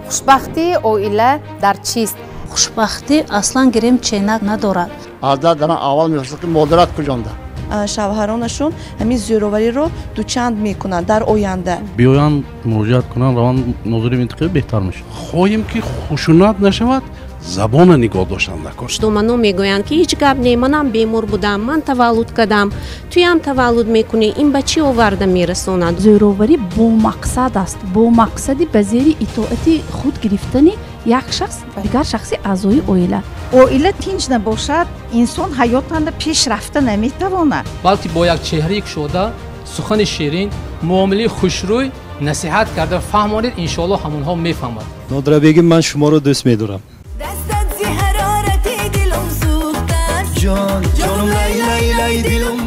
Хушбахтии оила дар чист? Хушбахтӣ аслан гирем ченак надорад. Азда дар аввал мепурсад, ки модарат куҷонда? Шавҳаронашон ҳамин зӯровариро дучанд мекунанд дар оянда. Биёянд, муроҷиат кунанд, раванд нозири минтақавӣ, беҳтар мешавад. Хоҳем, ки хушунат нашавад, забона нигоҳ доштан накор. Домано мегӯянд, ки ҳеҷ гап не, манам бемор будам, ман таваллуд кардам, туям таваллуд мекунӣ. Ин ба чӣ оварда мерасонад? Зӯроварӣ бо мақсад аст, бо мақсади ба зери итоати худ гирифтани як шахс дигар шахси аъзои оила. Оила тинҷ набошад, инсон ҳаётанда пеш рафта наметавонад. Балки бо як чеҳраи кушода, сухани ширин, муомилаи хушрӯй насиҳат карда фаҳмонед, иншоалло, ҳамонҳо мефаҳмад. Нодира бегим, ман шуморо дӯст медорам. Ҷон, ҷонум, лай, лай, лай, дилум.